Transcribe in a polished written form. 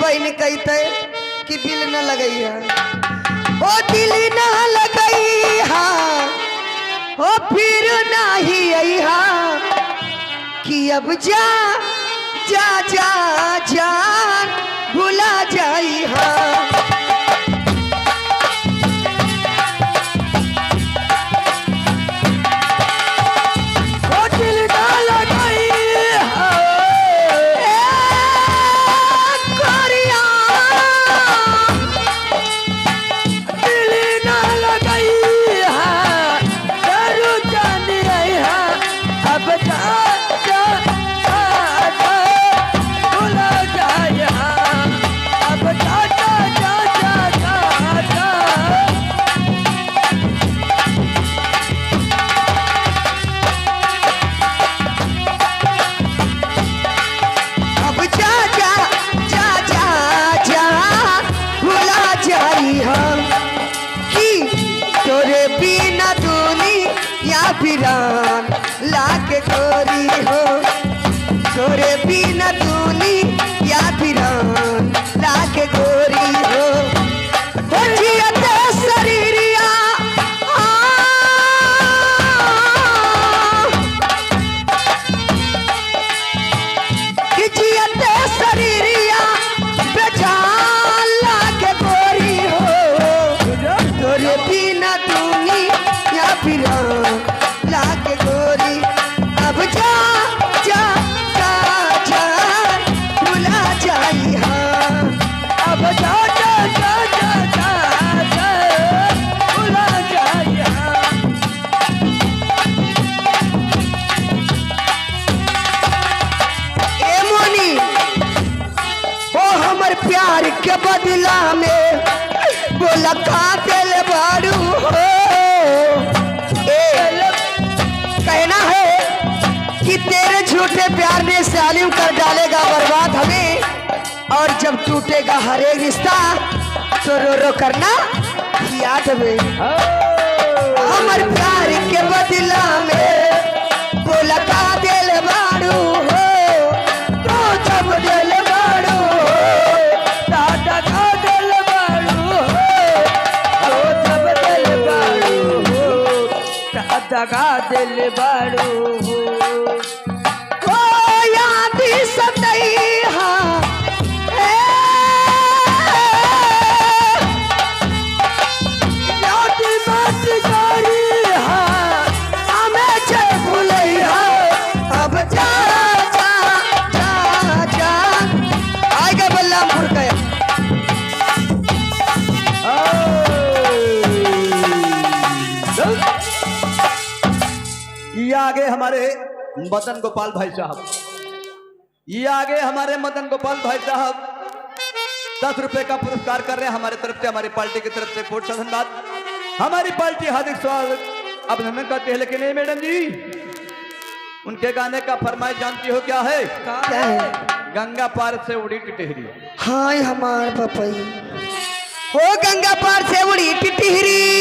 बहन कहते कि दिल न लगई है, ओ दिल न लगई हा, ओ फिर नाही आई हा, कि अब जा जा जा जान भुला जाई हा। ओ दिल ना लगाई हा। ए कोरिया, दिल ना लगाई हा, दारू जानी आई हा, अब जा जा जा जा भुला जाए हा, अब जा जा जा जा जा जा। अब जा जा जा जा जा भुला जाई हम, कि तोरे बिना दुनिया फिरान लाके गोरी हो, तोरे बिना दुनिया फिरान लाके गोरी हो। हो जियते शरीरिया, आ, कि जियते शरीरिया बेजान लाके गोरी हो, तोरे बिना दुनिया फिरान लाके गोरी। अब जा जा जा जा भुला जाई हाँ। अब जा जा जा जा जा जा भुला जाए हा। ए मोनी, ओ हमर प्यार के बदला में बोला का दिल बारू हो। ए कहना है कि तेरे झूठे प्यार ने सालिम कर डालेगा बर्बाद हमें, और जब टूटेगा हर एक रिश्ता तो रो रो करना याद हमें। हमर प्यार के बदला में बोला का दिल बारू हो, तो जब दिल बाड़ू हो, दादा का दिल बाड़ू हो, तो जब दिल बाड़ू हो, दादा का दिल बाड़ू हो। ओ याद सतैहा, ए, याद मत करी हा, हमें जय भुलैहा, अब जा जा जा जा आएगा बल्लामपुर गया। ये आगे हमारे मदन गोपाल भाई साहब, ये आगे हमारे मदन गोपाल भाई साहब 10 रुपए का पुरस्कार कर रहे हैं हमारे तरफ से, हमारी पार्टी की तरफ से कोट सा धन्यवाद। हमारी पार्टी हार्दिक स्वागत अभिनंदन करती है। लेकिन नहीं मैडम जी, उनके गाने का फरमाइश जानती हो क्या है? क्या है? गंगा पार से उड़ी टिटहरी। हाय हमार पपई, हो गंगा पार से उड़ी टिटहरी।